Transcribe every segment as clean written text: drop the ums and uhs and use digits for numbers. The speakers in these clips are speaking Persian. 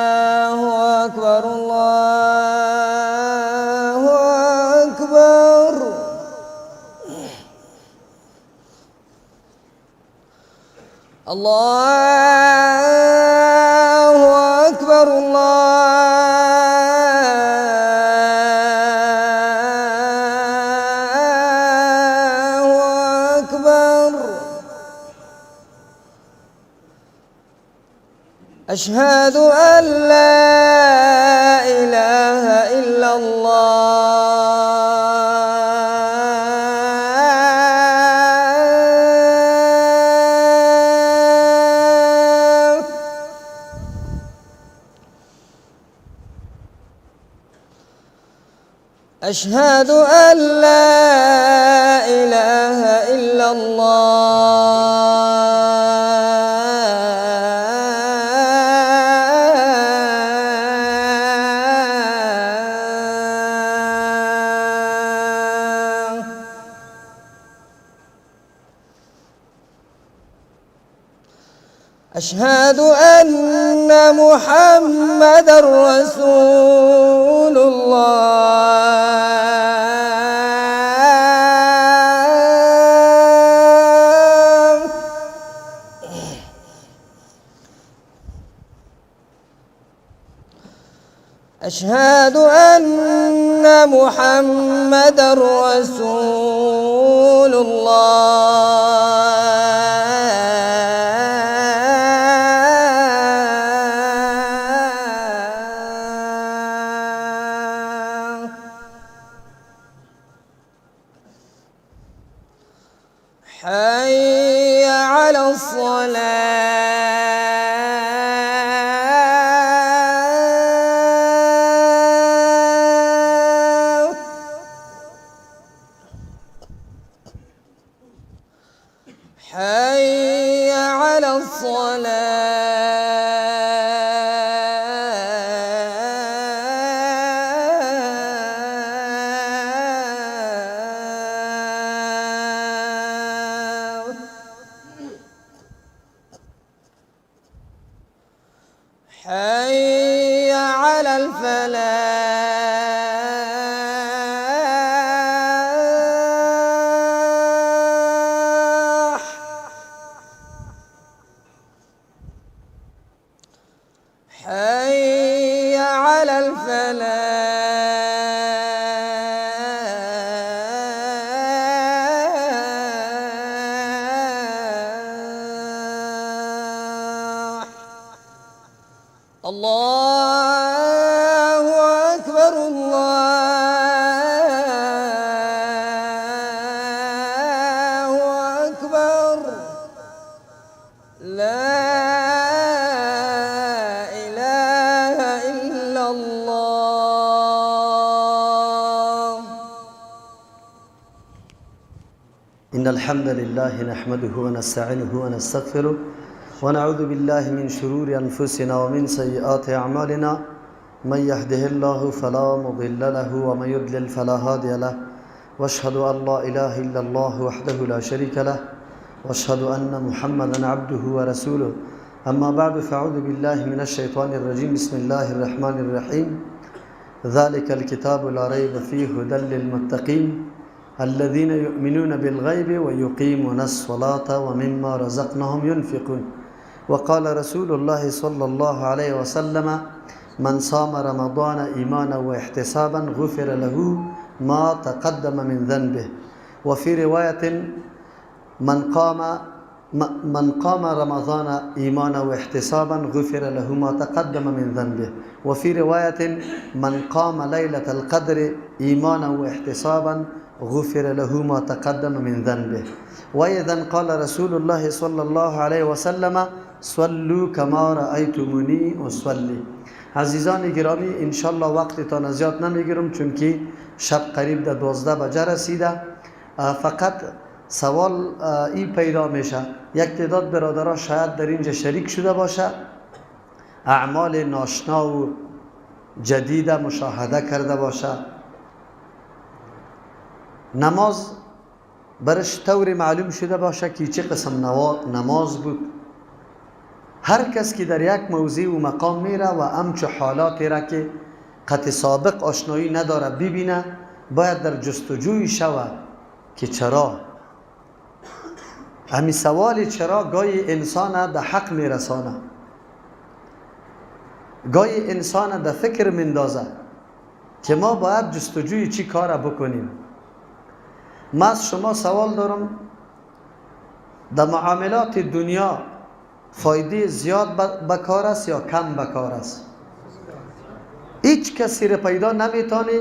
الله أكبر الله أكبر الله أكبر الله أكبر أشهد أن لا إله إلا الله أشهد أن لا إله إلا الله أشهد أن محمدا رسول الله أشهد أن محمدا رسول الله حي على الصلاة حي على الصلاة حي على الفلاح حي على الفلاح الله أكبر الله أكبر لا إله إلا الله. إن الحمد لله نحمده ونستعينه ونستغفره ونعوذ بالله من شرور أنفسنا ومن سيئات أعمالنا من يهده الله فلا مضل له ومن يضلل فلا هادي له واشهد أن لا إله إلا الله وحده لا شريك له واشهد أن محمدا عبده ورسوله أما بعد فأعوذ بالله من الشيطان الرجيم بسم الله الرحمن الرحيم ذلك الكتاب لا ريب فيه هدى للمتقين الذين يؤمنون بالغيب ويقيمون الصلاة ومما رزقناهم ينفقون وقال رسول الله صلى الله عليه وسلم من صام رمضان إيمانا واحتسابا غفر له ما تقدم من ذنبه وفي رواية من قام رمضان إيمانا واحتسابا غفر له ما تقدم من ذنبه وفي رواية من قام ليلة القدر إيمانا واحتسابا غفر له ما تقدم من ذنبه وأيضا قال رسول الله صلى الله عليه وسلم صلوا كما رأيتموني أصلي. عزیزان گرامی، انشالله وقتتان زیاد نمیگیرم چون که شب قریب در 12 بجه رسیده. فقط سوال این پیدا میشه، یک تعداد برادرها شاید در اینجا شریک شده باشه، اعمال ناشنا و جدید مشاهده کرده باشه. نماز برش طور معلوم شده باشه که چه قسم نماز بود. هر کس که در یک موضع و مقام میره و امچه حالاتی را که قط سابق آشنایی نداره ببینه، باید در جستجوی شوه که چرا. همی سوال چرا گاهی انسان در حق میرسانه، گاهی انسان در فکر مندازه که ما باید جستجوی چی کار بکنیم. ما از شما سوال دارم، در معاملات دنیا فایده زیاد بکار است یا کم بکار است؟ هیچ کسی را پیدا نمیتونه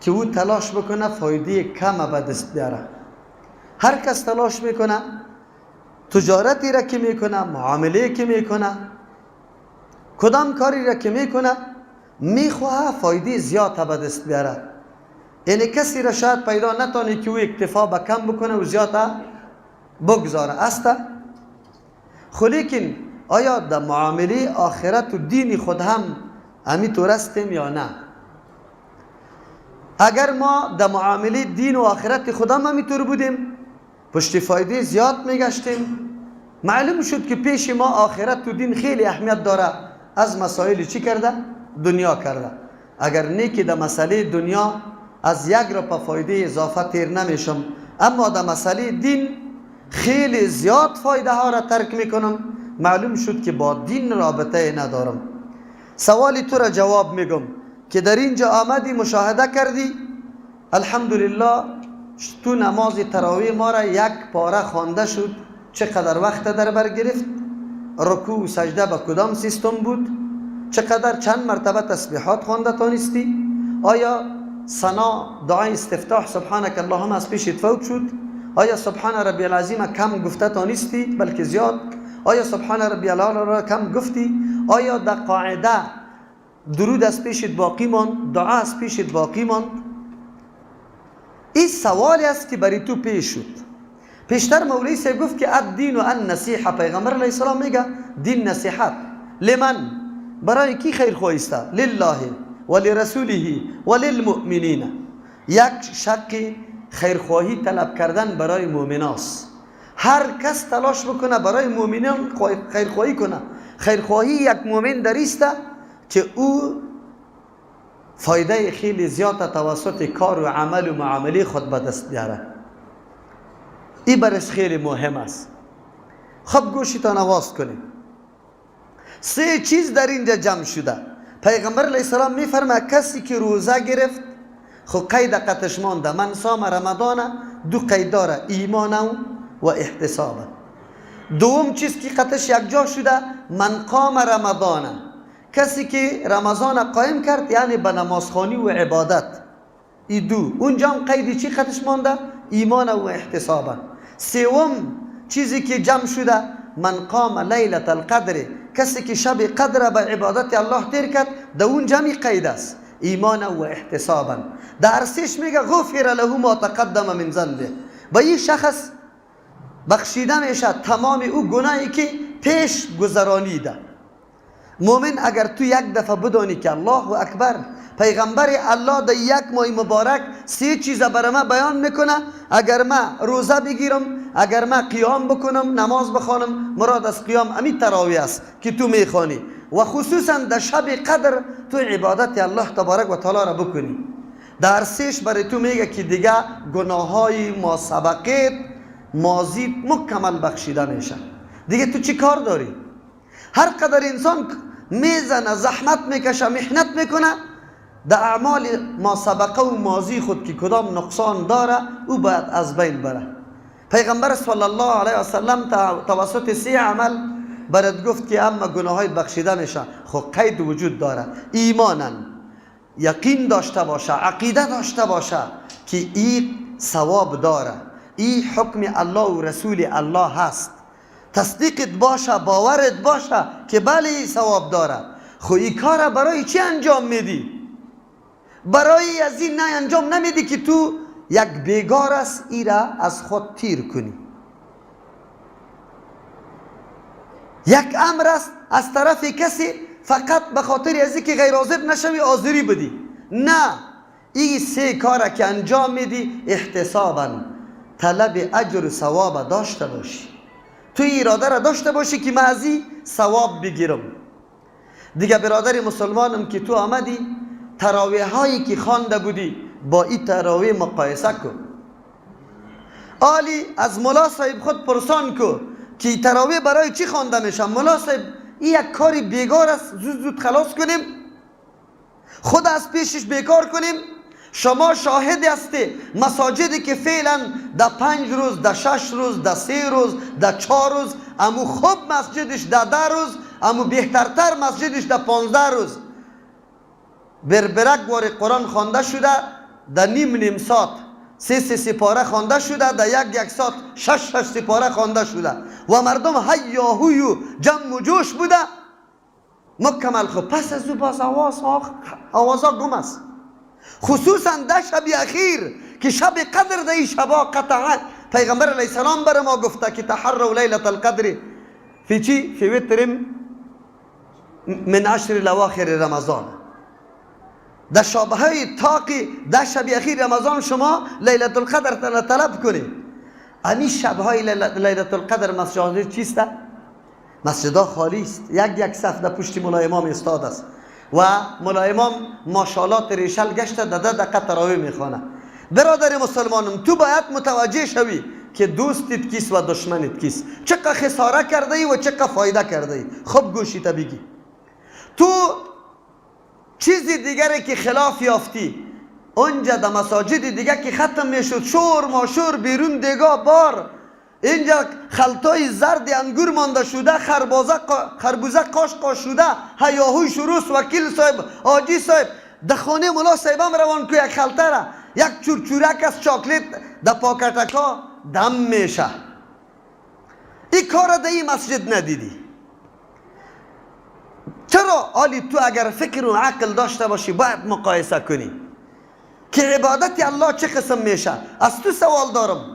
که او تلاش بکنه فایده کم به دست بیاره. هر کس تلاش میکنه، تجارتی را که میکنه، معامله که میکنه، کدام کاری را که میکنه، میخواه فایده زیاد به دست بیاره. یعنی کسی را شاید پیدا نتونه که او اکتفا به کم بکنه و زیاد بگذاره است. خو لیکن آیا در معامله آخرت و دین خود هم همی طور هستیم یا نه؟ اگر ما در معامله دین و آخرت خود هم همی طور بودیم، پشت فایده زیاد میگشتیم، معلوم شد که پیش ما آخرت و دین خیلی اهمیت داره، از مسائل چی کرده؟ دنیا کرده. اگر نه که در مسئله دنیا از یک را پا فایده اضافه تیر نمیشم، اما در مسئله دین خیلی زیاد فایده ها را ترک میکنم، معلوم شد که با دین رابطه ندارم. سوالی تو را جواب میگم که در اینجا آمدی مشاهده کردی، الحمدلله تو نماز تراویح ما را یک پاره خوانده شد، چقدر وقت در بر گرفت، رکوع و سجده به کدام سیستم بود، چقدر چند مرتبه تسبیحات خوانده تانستی، آیا ثنا دعای استفتاح سبحانك اللهم از پیش فوت شد، آیا سبحان ربی العظیم کم گفته تانستی بلکه زیاد، آیا سبحان ربی الاعلی را کم گفتی، آیا در قاعده درود از پیشت باقی ماند، دعا از پیشت باقی ماند؟ این سوالی است که برای تو پیش شد. پیشتر مولوی صاحب گفت که الدین و النصیحه، پیغمبر علیه السلام میگه دین نصیحت لمن، برای کی خیر خواهیسته؟ لله و لرسوله و للمؤمنین. یک شق خیرخواهی طلب کردن برای مؤمناست. هر کس تلاش بکنه برای مؤمنان خیرخواهی کنه. خیرخواهی یک مؤمن در ایسته که او فایده خیلی زیاد توسط کار و عمل و معامله خود به دست بیاره. این برش خیلی مهم است. خب گوشتان آواز کنید. سه چیز در اینجا جمع شده. پیغمبر علیه السلام میفرماید کسی که روزه گرفت، خب قید قطش مانده، من صام رمضان، دو قید داره، ایمان و احتساب. دوم چیز که قطش یک جا شده، من قام رمضان، کسی که رمضان قایم کرد یعنی به نمازخوانی و عبادت. ای دو اونجا هم قید چی قطش مانده؟ ایمان و احتساب. سوم چیزی که جمع شده، من قام لیلة القدر، کسی که شب قدر به عبادت الله تیر کرد، در اون جمعی قید است، ایمان و احتسابا. در سیش میگه غفر له ما تقدم من ذنبه، به این شخص بخشیده میشه تمام او گناهی که پیش گذرانیده. مؤمن اگر تو یک دفعه بدانی که الله اکبر، پیغمبر الله در یک ماه مبارک سه چیز برای ما بیان میکنه، اگر ما روزه بگیرم، اگر ما قیام بکنم، نماز بخوانم، مراد از قیام امی تراویح است که تو میخوانی، و خصوصا در شب قدر تو عبادت الله تبارک و تعالی را بکنی. در سیش برای تو میگه که دیگه گناه های ما سبقت ماضی مکمل بخشیده میشه. دیگه تو چی کار داری؟ هر قدر انسان میزنه، زحمت میکشه، محنت میکنه، در اعمال ما سبقه و ماضی خود که کدام نقصان داره او باید از بین بره. پیغمبر صلی الله علیه و سلم توسط سه عمل برات گفت که اما گناهایت بخشیده میشه. خب قید وجود داره، ایمانا یقین داشته باشه، عقیده داشته باشه که این ثواب داره، این حکم الله و رسول الله هست، تصدیقت باشه، باورت باشه که بله این ثواب داره. خب این کار برای چی انجام میدی؟ برای از این نه انجام نمیدی که تو یک بیگار است ای را از خود تیر کنی. یک امر است از طرف کسی فقط به خاطر از اینکه غیر حاضر نشوی حاضری بدی. نه، این سه کار که انجام میدی احتسابا، طلب اجر و ثواب داشته باشی. تو اراده را داشته باشی که من از این ثواب بگیرم. دیگه برادر مسلمانم که تو آمدی، تراویح هایی که خوانده بودی با این تراویح مقایسه کن. آلی از ملا صاحب خود پرسان کو که تراویح برای چی خوانده میشه. ملا صاحب این یک کاری بیگار است، زود زود خلاص کنیم، خود از پیشش بیکار کنیم. شما شاهد هستی مساجدی که فعلا در 5 روز، در 6 روز، در 3 روز، در 4 روز، امو خوب مسجدش در 10 روز، امو بهترتر مسجدش در 15 روز بربرک وار قرآن خوانده شده، در نیم نیم ساعت 3 3 سپاره خوانده شده، در 1 1 ساعت 6 6 سپاره خوانده شده و مردم هیاهوی و جمع و جوش بوده مکمل. خب پس از او باز آوازها گم است، خصوصا در شب اخیر که شب قدر در این شبا قطعا پیغمبر علیه السلام بر ما گفته که تحروا لیلة القدر فی چی؟ فی وتر من عشر الاواخر رمضان. در شبهای تاقی در شب اخیر رمضان شما لیلة القدر طلب کنید. امی شبهای لیلة القدر مسجد چیست؟ مسجدها خالی است، یک یک صف در پشت ملا امام استاد است و ملا امام ماشاءالله تریشل گشته در 10 دقیقه تراویح میخوانه. برادر مسلمانم تو باید متوجه شوی که دوستت کیست و دشمنت کیست، چقدر خساره کرده ای و چقدر فایده کرده ای. خب گوشیت بگی تو چیزی دیگری که خلاف یافتی اونجا در مساجد دیگه که ختم میشد شور ماشور بیرون دیگا بار، اینجا خلطای زرد انگور مانده شده، خربوزه قاش قاش شده، هیاهوی شروس وکیل صاحب حاجی صاحب در خانه ملا صاحبم روان کو یک خلطه را، یک چورچورک از چاکلیت در پاکتکا دم میشه. این کار در این مسجد ندیدی. چرا؟ آلی تو اگر فکر و عقل داشته باشی باید مقایسه کنی که عبادت الله چه قسم میشه. از تو سوال دارم،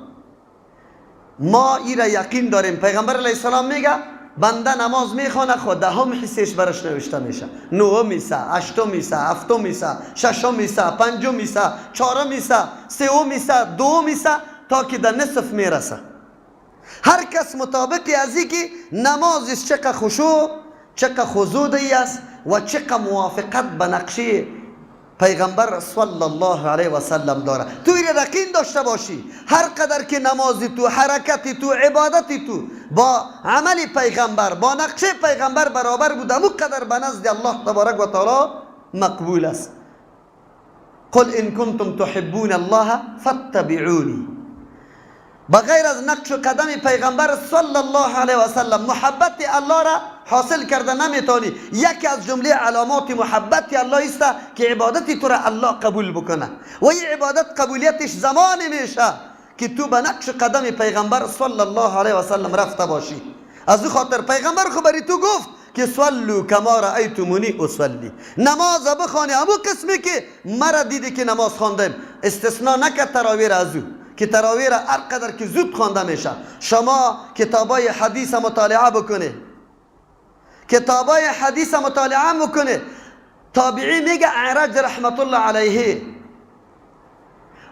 ما ای را یقین داریم پیغمبر علیه السلام میگه بنده نماز میخوانه خود دهم حصهش برش نوشته میشه، 9 حصه، 8 حصه، 7 حصه، 6 حصه، 5 حصه، 4 حصه، 3 حصه، 2 حصه تا که در نصف میرسه. هر کس مطابق از که نمازش چقدر خشوع، چقدر خضوع است و چقدر موافقت به نقشه پیغمبر صلی الله علیه و سلم داره. تو این یقین داشته باشی هر قدر که نمازی تو، حرکتی تو، عبادتی تو با عمل پیغمبر، با نقشه پیغمبر برابر بوده، امو قدر به نزد الله تبارک و تعالی مقبول است. قل ان کنتم تحبون الله فاتبعونی. بغیر از نقش و قدم پیغمبر صلی الله علیه و سلم محبت الله را حاصل کرده نمیتونی. یکی از جمله علامات محبت الله است که عبادت تو را الله قبول بکنه و این عبادت قبولیتش زمانی میشه که تو به نقش قدم پیغمبر صلی الله علیه و سلم رفته باشی. از او خاطر پیغمبر خو بری تو گفت که صلوا کما رأیتمونی اصلی، نماز بخوانی امو قسمی که مرا دیدی که نماز خواندم. استثناء نکرد تراویح را از او که تراویح را هر قدر که زود خوانده میشه. شما کتابای حدیث مطالعه بکنه، کتابای حدیث مطالعه میکنه. تابعی میگه اعرج رحمت الله علیه،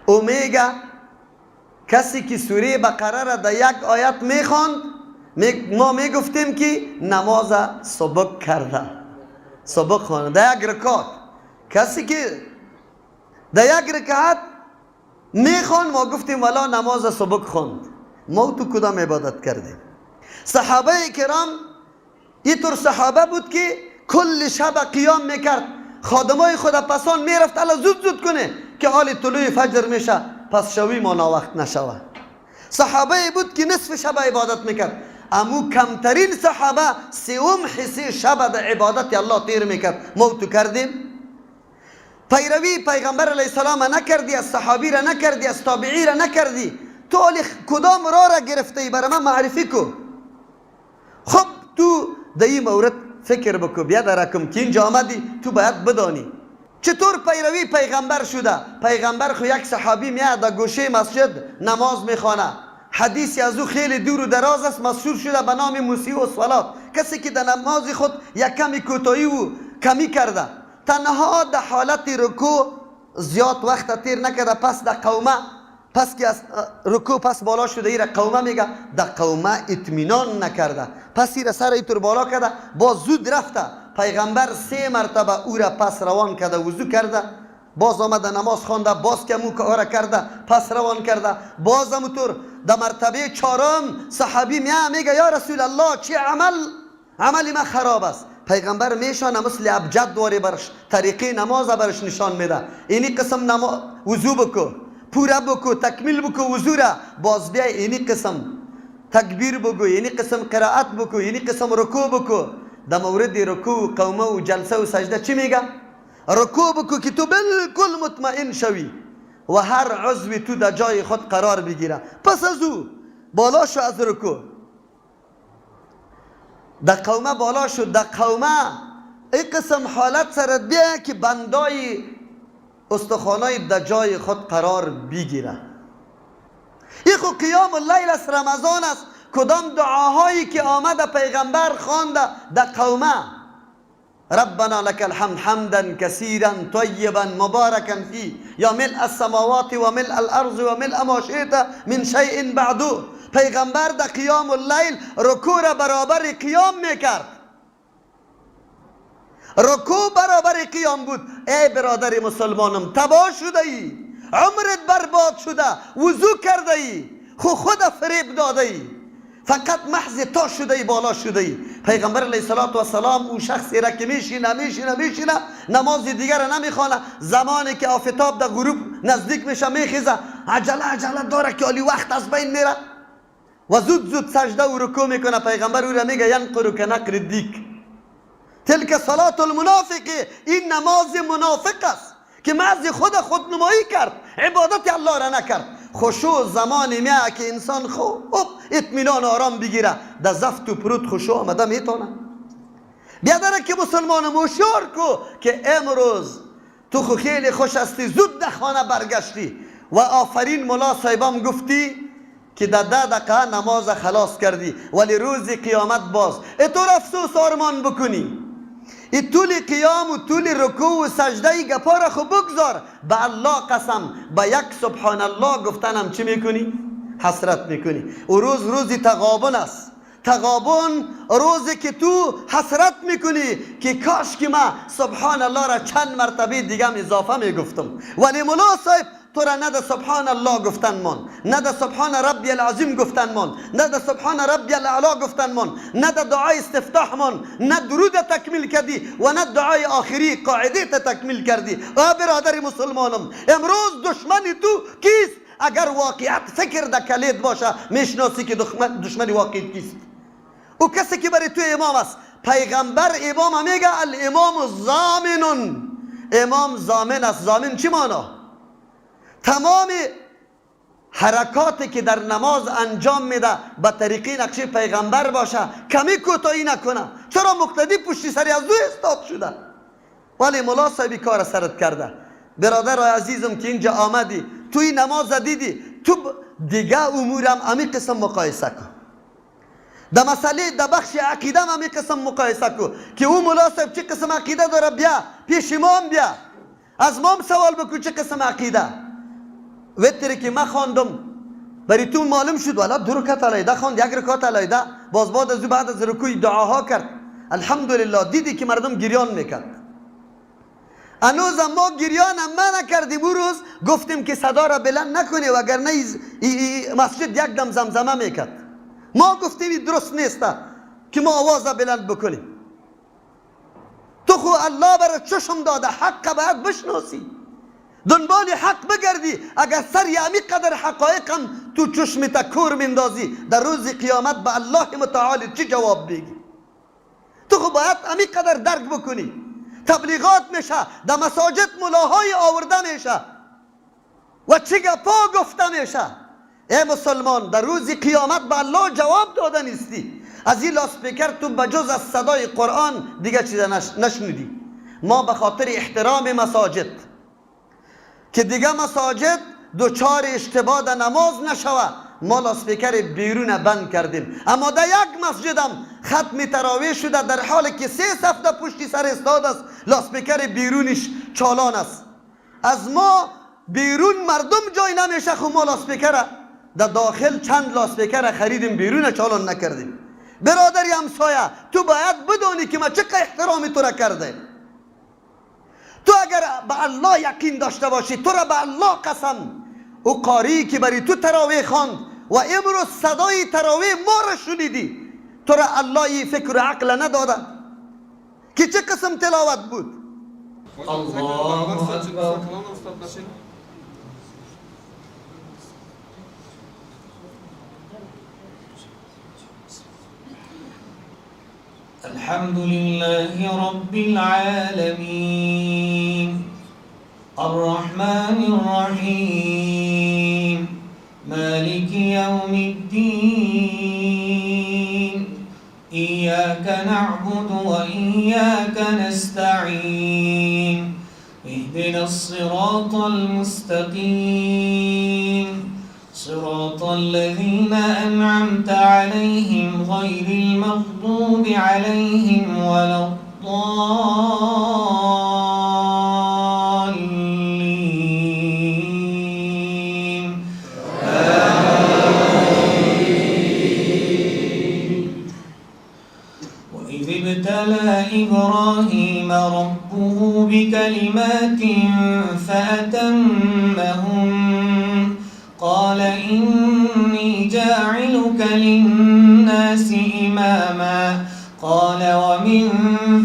او میگه کسی که سوره بقره را در یک آیت میخواند ما میگفتیم که نماز سبک کرده، سبک خوانده در یک رکعت. کسی که در یک رکعت میخوان ما گفتیم والا نماز سبک خواند. ما تو کدام عبادت کردیم؟ صحابه کرام اینطور صحابه بود که کل شب قیام میکرد، خادمای خود پسان میرفت الا زود زود کنه که حال طلوع فجر میشه پس شوی ما ناوقت نشوه. صحابه بود که نصف شب عبادت میکرد. امو کمترین صحابه سوم حصه شب در عبادت الله تیر میکرد. ما تو کردیم؟ پیروی پیغمبر علیه السلام نکردی، از صحابی را نکردی، از تابعی را نکردی. تو علی کدام راه را گرفته ای؟ برای من معرفی کو. خب تو در این مورد فکر بکو، بیا درکم که اینجا آمدی تو باید بدانی چطور پیروی پیغمبر شده. پیغمبر خو یک صحابی میاد در گوشه مسجد نماز میخوانه، حدیثی از او خیلی دور و دراز است، مشهور شده به نام مسیء الصلاه، کسی که در نماز خود یک کمی کوتاهی و کمی کرده، تنها در حالت رکوع زیاد وقت تیر نکرده، پس در قومه پس که از رکوع پس بالا شده، ایره قومه میگه، در قومه اطمینان نکرده، پس ایره سر ایتور بالا کرده، باز زود رفته. پیغمبر 3 مرتبه او را پس روان کرده، وضو کرده، باز آمده نماز خوانده، باز که مو کار کرده پس روان کرده، باز همونطور در مرتبه 4 صحابی میگه یا رسول الله چه عمل ما خراب است. پیغمبر میشانه مثل ابجد دواره برش طریقه نماز برش نشان میده، اینی قسم وضو بکو، پوره بکو، تکمیل بکو وضو را، باز بیا اینی قسم تکبیر بگو، اینی قسم قرائت بکو، اینی قسم رکوع بکو. در مورد رکوع قومه و جلسه و سجده چی میگه؟ رکوع بکو که تو بالکل مطمئن شوی و هر عضو تو در جای خود قرار بگیره. پس از او بالا شو از رکوع، در قومه بالا شو، در قومه ای قسم حالت سرت بیا که بندای استخوانای در جای خود قرار بگیره. ای خو قیام اللیل است، رمضان است، کدام دعاهایی که آمده پیغمبر خوانده در قومه، ربنا لك الحمد حمدا كثيرا طيبا مباركا فيه یا ملء السماوات و ملء الارض و ملء ما شئت من شیء بعد. پیغمبر در قیام اللیل رکوع را برابر قیام میکرد، رکوع برابر قیام بود. ای برادر مسلمانم، تباه شده ای، عمرت برباد شده، وضو کرده ای، خود فریب داده ای، فقط محض تا شده ای بالا شده ای. پیغمبر علیه الصلاة والسلام او شخصی را که میشینه میشینه میشینه نماز دیگر را نمیخوانه، زمانی که آفتاب در غروب نزدیک میشه میخیزه، عجله عجله داره که علی وقت از بین میره و زود زود سجده و رکوع میکنه. پیغمبر او را میگه ینقر کنقر الدیک، تلک صلاة المنافق، این نماز منافق است که محض خود خودنمایی کرد، عبادت الله را نکرد. خشوع زمانی میاد که انسان خوب اطمینان آرام بگیره، در زفت و پرود خشوع آمده میتونه. بیادره که مسلمان هوشیار کو که امروز تو خو خیلی خوش هستی، زود در خانه برگشتی و آفرین ملا صاحبام گفتی که در 10 دقیقه نماز خلاص کردی، ولی روز قیامت باز اتور افسوس آرمان بکنی. ای طول قیام و طول رکوع و سجده گپا را خو بگذار، به الله قسم به یک سبحان الله گفتنم چی میکنی؟ حسرت میکنی. و روز روزی تغابن است، تغابن روزی که تو حسرت میکنی که کاش که ما سبحان الله را چند مرتبه دیگه اضافه میگفتم، ولی ملا صاحب تو را نه ده سبحان الله گفتن مان، نه ده سبحان ربی العظیم گفتن مان، نه ده سبحان ربی الاعلی گفتن مان، نه ده دعای استفتاح مان، نه درود تکمیل کردی و نه دعای آخری قاعده تکمیل کردی. آ برادر مسلمانم، امروز دشمن تو کیست؟ اگر واقعیت فکر ده کلید باشه میشناسی که دشمن واقعیت کیست. او کسی که برای تو امام است. پیغمبر امام میگه الامام ضامن، امام ضامن است. ضامن چی معنا؟ تمام حرکاتی که در نماز انجام میده به طریقه نقشه پیغمبر باشه، کمی کوتاهی نکنه. چرا مقتدی پشتی سری از او استاد شده، ولی ملا صاحب کار سرت کرده. برادر عزیزم که اینجا آمدی، توی نماز دیدی، تو دیگه امورم امی قسم مقایسه کن، در مسئله در بخش عقیده هم امی قسم مقایسه کن که او ملا صاحب چه قسم عقیده داره، بیا پیش امام، بیا از مام سوال بکن چه قسم عقیده. وتری که من خواندم برای تو معلوم شد، والا 2 رکعت علیده خواند، 1 رکعت علیده، باز بعد از بعد از رکوع دعاها کرد، الحمدلله. دیدی که مردم گریان میکرد. هنوز ما گریان هم ما نکردیم. او روز گفتیم که صدا را بلند نکنی وگرنه مسجد یک دم زمزمه میکرد. ما گفتیم درست نیست که ما آواز را بلند بکنیم. تو خو الله برای چشم داده، حق باید بشناسی، دنبال حق بگردی. اگر سر یعنی قدر حقایق هم تو چشم تکور مندازی، در روز قیامت به الله متعال چی جواب بگی؟ تو خو باید امی قدر درک بکنی. تبلیغات میشه، در مساجد ملاهای آورده میشه و چی گپا گفته میشه. ای مسلمان، در روز قیامت به الله جواب داده نیستی. از این لاسپیکر تو بجز از صدای قرآن دیگه چیز نشنیدی. ما به خاطر احترام مساجد که دیگه مساجد دچار اشتباه در نماز نشوه، ما لاسپیکر بیرون بند کردیم. اما در یک مسجدم ختم تراویح شده، در حالی که 3 صف در پشتی سر استاد است، لاسپیکر بیرونش چالان است. از ما بیرون مردم جای نمیشه. خو ما لاسپیکر در داخل چند لاسپیکر خریدیم، بیرون چالان نکردیم. برادر همسایه، تو باید بدانی که ما چقدر احترام تو را کرده. تو اگر به الله یقین داشته باشی، تو را به الله قسم، او قاری که بری تو تراویح خواند و امروز صدای تراویح ما را شنیدی، تو را الله فکر و عقل نداده که چه قسم تلاوت بود. الله اکبر. الحمد لله رب العالمين الرحمن الرحيم مالك يوم الدين إياك نعبد وإياك نستعين اهدنا الصراط المستقيم صراط الذين أنعمت عليهم غير المغضوب عليهم ولا الضالين. آمين. وإذ ابتلى إبراهيم ربه بكلمات فأتمهن قال إني جاعلك للناس إماما قال ومن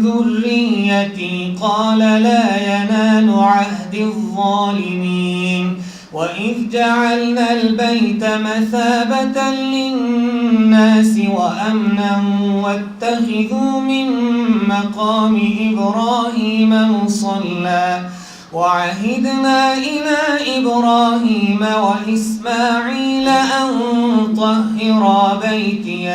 ذريتي قال لا ينال عهد الظالمين. وإذ جعلنا البيت مثابة للناس وأمنا واتخذوا من مقام إبراهيم مصلى وعهدنا إلى إبراهيم وإسماعيل أن طهرا بيتي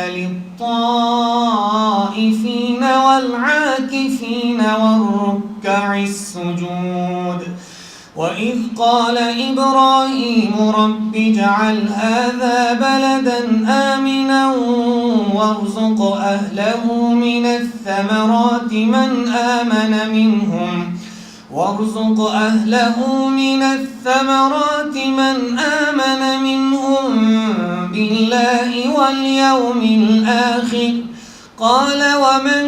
للطائفين والعاكفين والركع السجود. وإذ قال إبراهيم رب اجعل هذا بلدا آمنا وارزق أهله من الثمرات من آمن منهم وارزق أهله من الثمرات من آمن منهم بالله واليوم الآخر. قال ومن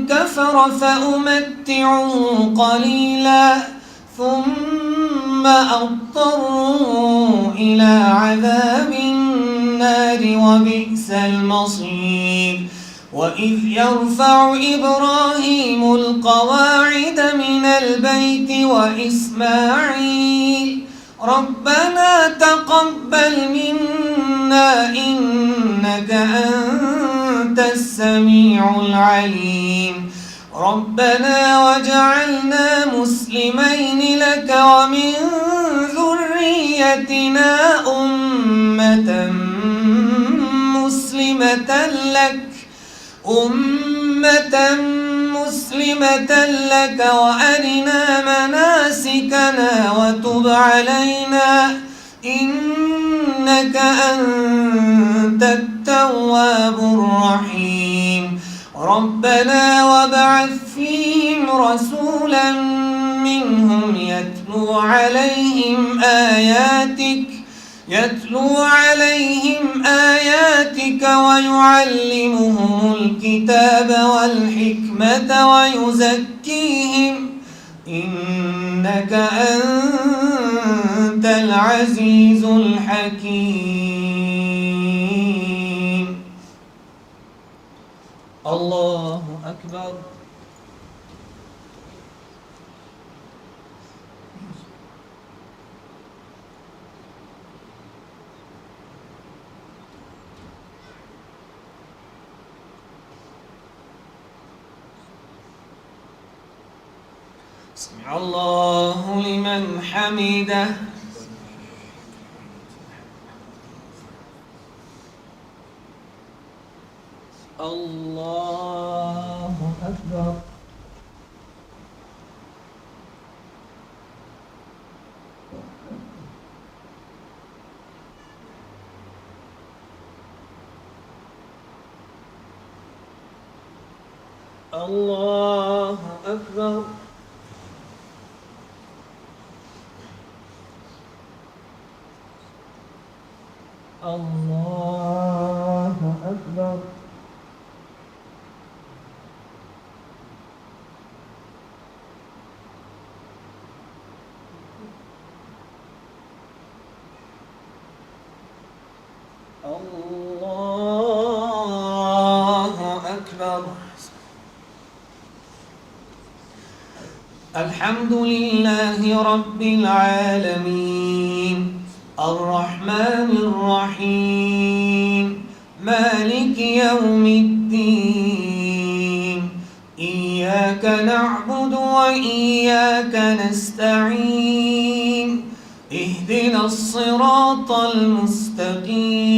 كفر فأمتعه قليلا ثم أضطره إلى عذاب النار وبئس المصير. وإذ يرفع إبراهيم القواعد من البيت وإسماعيل ربنا تقبل منا إنك أنت السميع العليم. ربنا واجعلنا مسلمين لك ومن ذريتنا أمة مسلمة لك وأرنا مناسكنا وتب علينا إنك أنت التواب الرحيم. ربنا وابعث فيهم رسولا منهم يتلو عليهم آياتك ويعلمهم الكتاب والحكمة ويزكيهم إنك أنت العزيز الحكيم. الله أكبر. سمع الله لمن حمده. الله أكبر. الله أكبر. أكبر. الله أكبر. الحمد لله رب العالمين الرحمن الرحيم مالك يوم الدين إياك نعبد وإياك نستعين اهدنا الصراط المستقيم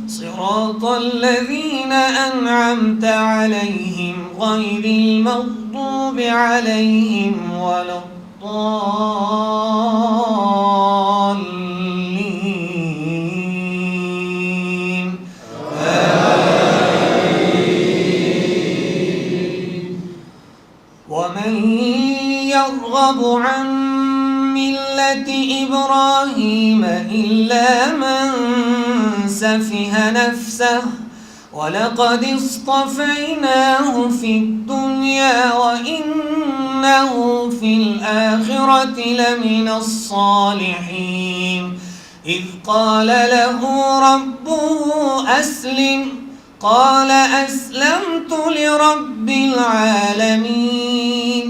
صراط الذين أنعمت عليهم غير المغضوب عليهم ولا الضالين. آمين. ومن يرغب عن ملة إبراهيم إلا من سفه نفسه ولقد اصطفيناه في الدنيا وإنه في الآخرة لمن الصالحين إذ قال له ربه أسلم قال أسلمت لرب العالمين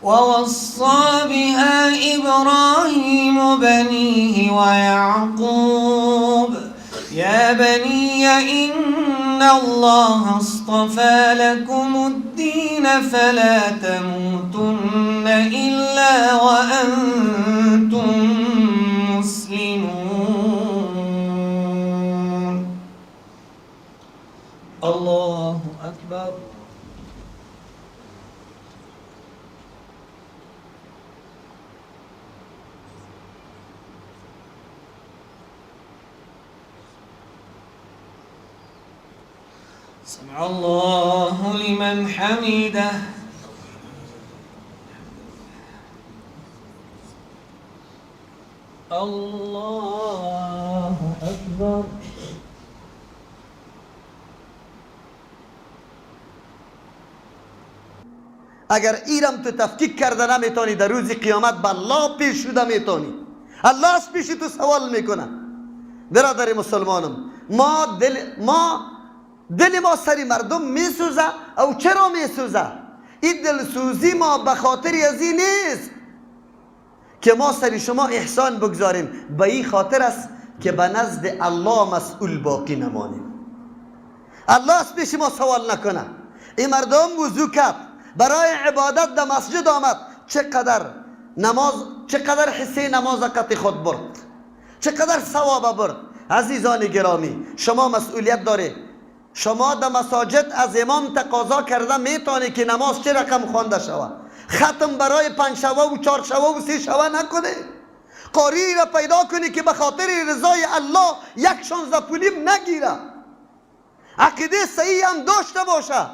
ووصى بها إبراهيم بنيه ويعقوب يا بني إن الله اصطفى لكم الدين فلا تموتن إلا وأنتم مسلمون. الله أكبر. سمع الله لمن حمده. الله أكبر. اگر ایرم تو تفکیک کرده نمیتونی در روز قیامت به الله پیش شده میتونی، الله از پیش تو سوال میکنه. برادر مسلمانم، ما دل ما سری مردم میسوزه. او چرا میسوزه؟ این دلسوزی ما به خاطر از این نیست که ما سری شما احسان بگذاریم، به این خاطر است که به نزد الله مسئول باقی نمانیم. الله از پیش ما سوال نکنه. این مردم وضو کرد برای عبادت در مسجد آمد، چقدر نماز، چقدر حصه نماز قطع خود برد، چقدر ثواب برد. عزیزان گرامی، شما مسئولیت داره. شما در مساجد از امام تقاضا کرده میتونه که نماز چه رقم خوانده شوه. ختم برای 5 شوه و 4 شوه و 3 شوه نکنه. قاری را پیدا کنی که به خاطر رضای الله 1.16 پولیم نگیره، عقیده صحیح هم داشته باشه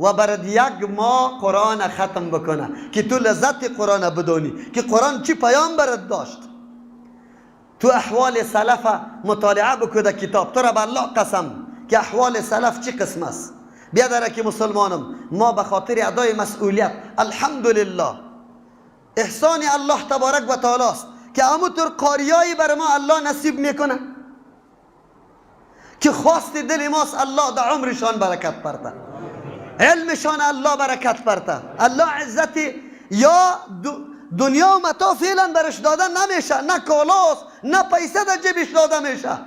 و برد یک ماه قرآن ختم بکنه که تو لذت قرآن بدانی که قرآن چی پیام برد داشت. تو احوال سلف مطالعه بکنه کتاب، تو را به الله قسم که احوال سلف چی قسم است. بیادره که مسلمانم، ما به خاطر ادای مسئولیت الحمدلله احسان الله تبارک و تعالی است که همونطور قاریایی بر ما الله نصیب میکنه که خواست دل ماست. الله در عمرشان برکت پرده، علمشان الله برکت پرده، الله عزت یا دنیا و متا فعلا برش داده نمیشه، نه کالاست نه پیسه در جیبش داده میشه.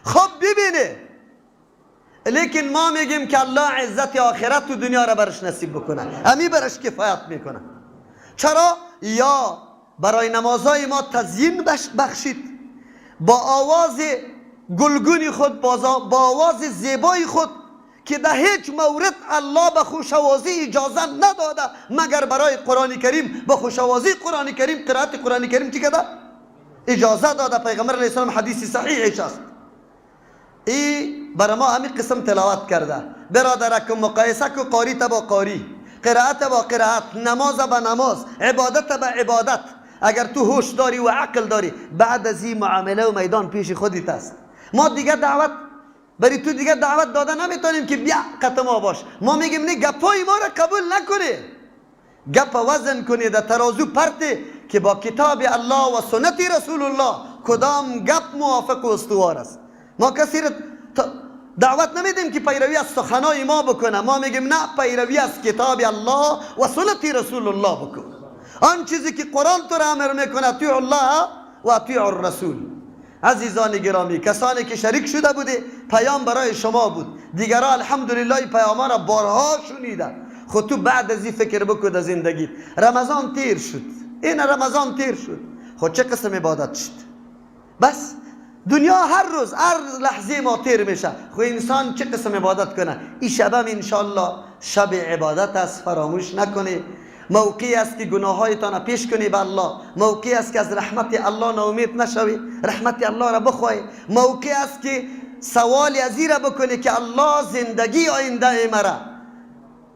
خب ببینه، لیکن ما میگیم که الله عزت آخرت و دنیا را برش نصیب بکنه، امی برش کفایت میکنه. چرا؟ یا برای نمازهای ما تزیین بخشید با آواز گلگونی خود، با آواز زیبای خود که در هیچ مورد الله به خوشوازی اجازه نداده مگر برای قرآن کریم. به خوشوازی قرآن کریم، قرائت قرآن کریم چی کده؟ اجازه داده. پیغمبر علیه السلام حدیث صحیحش است. ای برای ما همین قسم تلاوت کرده. برادرکم مقایسه کو قاری تا با قاری، قرائت با قرائت، نماز با نماز، عبادت با عبادت. اگر تو هوش داری و عقل داری، بعد از این معامله و میدان پیش خودت است. ما دیگه دعوت برای تو دیگه دعوت داده نمیتونیم که بیا قط ما باش. ما میگیم نه، گپای ما را قبول نکنی، گپ وزن کنی در ترازو پرتی که با کتاب الله و سنت رسول الله کدام گپ موافق و استوار است. ما کسی را دعوت نمیدیم که پیروی از سخنای ما بکنه. ما میگیم نه، پیروی از کتاب الله و سنت رسول الله بکن. آن چیزی که قرآن تو را امر میکنه، اطیع الله و اطیع الرسول. عزیزان گرامی، کسانی که شریک شده بوده پیام برای شما بود، دیگران الحمدلله پیام را بارها شنیده. خود تو بعد از این فکر بکن در زندگیت. رمضان تیر شد، این رمضان تیر شد، خود چه قسم عبادت شد؟ بس دنیا هر روز هر لحظه ما تیر میشه. خو انسان چه قسم عبادت کنه؟ این شبم انشالله شب عبادت است، فراموش نکنی. موقعی است که گناهایتان پیش کنی به الله، موقعی است که از رحمت الله ناامید نشوی، رحمت الله را بخوای. موقعی است که سوال از این را بکنی که الله زندگی آینده مرا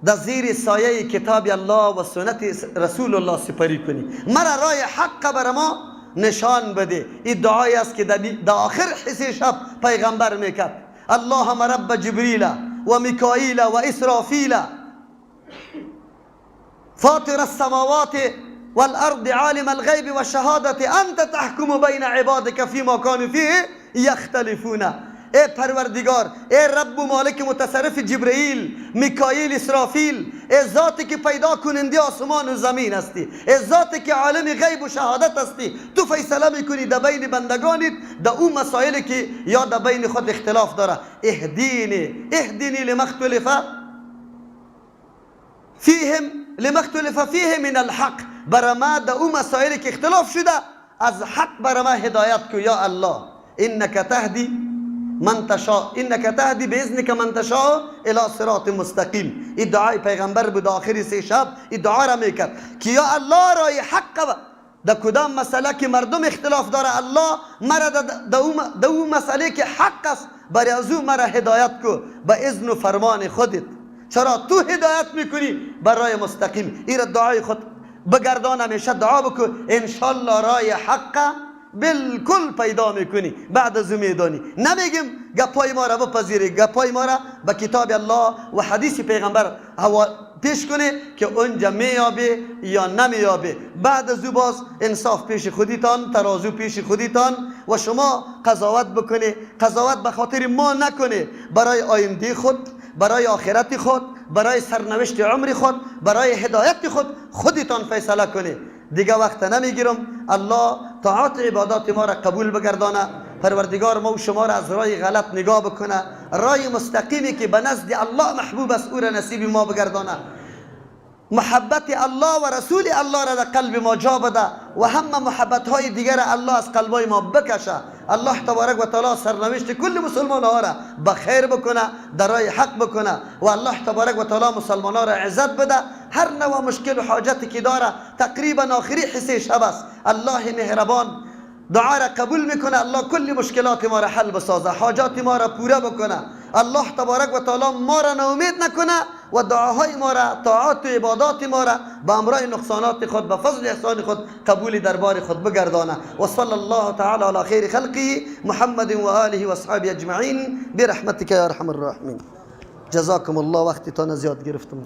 در زیر سایه کتاب الله و سنت رسول الله سپری کنی، مرا راه حق بر ما نشان بده. این دعایی است که در آخر حصه شب پیغمبر میکرد: اللهم رب جبریل و میکائیل و اسرافیل فاطر السماوات والأرض عالم الغيب والشهادة أنت تحكم بين عبادك فيما كانوا فيه يختلفون. ای پروردگار، ای رب و مالک متصرف جبرئیل، میکائیل، اسرافیل، ای ذاتی که پیدا کننده آسمان و زمین هستی، ای ذاتی که عالم غیب و شهادت هستی، تو فیصله میکنی در بین بندگانت در اون مسائلی که یا در بین خود اختلاف داره. اهدینی لما اختلف فیهم لما اختلف فیه من الحق. برای ما در اون مسائلی که اختلاف شده از حق برای ما هدایت کو یا الله. انک تهدی من تشاء، انک تهدی باذنک من تشاء الی صراط مستقیم. این دعای پیغمبر بود آخری سه شب، این دعا را میکرد که یا الله رای حق در کدام مسئله که مردم اختلاف داره، الله مرا در اون مسئله که حق است برای از او مرا هدایت کو به اذن و فرمان خودت. چرا تو هدایت میکنی برای مستقیم؟ این دعای خود بگردان، همیشه دعا بکن انشالله رای حق بالکل پیدا میکنی. بعد از او میدانی. نمیگیم گپای ما را بپذیری، گپای ما را به کتاب الله و حدیث پیغمبر پیش کنه که اونجا میابه یا نمیابه. بعد از او باز انصاف پیش خودیتان، ترازو پیش خودیتان و شما قضاوت بکنی. قضاوت به خاطر ما نکنه، برای آینده خود، برای آخرت خود، برای سرنوشت عمر خود، برای هدایت خود خودتان فیصله کنی. دیگه وقت نمیگیرم. الله طاعت عبادات ما را قبول بگردانه. پروردگار ما و شما را از رای غلط نگاه بکنه، رای مستقیمی که به نزد الله محبوب است او را نصیب ما بگردانه. محبت الله و رسول الله را در قلب ما جا بده و همه محبت های دیگر الله از قلبای ما بکشه. الله تبارک و تعالی سرنوشت کل مسلمان ها را بخیر بکنه، در راه حق بکنه و الله تبارک و تعالی مسلمان ها را عزت بده. هر نوع مشکل و حاجتی که داره تقریبا آخری حصه شب است. الله مهربان دعا را قبول میکنه. الله کل مشکلات ما را حل بسازه، حاجات ما را پوره بکنه. الله تبارک و تعالی ما را ناامید نکنه و دعاهای ما را، طاعات و عبادات ما را به امرای نقصانات خود به فضل احسان خود قبول دربار خود بگردانه. و صلی الله تعالی علی خیر خلقه محمد و آله و اصحابه اجمعین برحمتک یا ارحم الراحمین. جزاکم الله. وقتی تان زیاد گرفتم.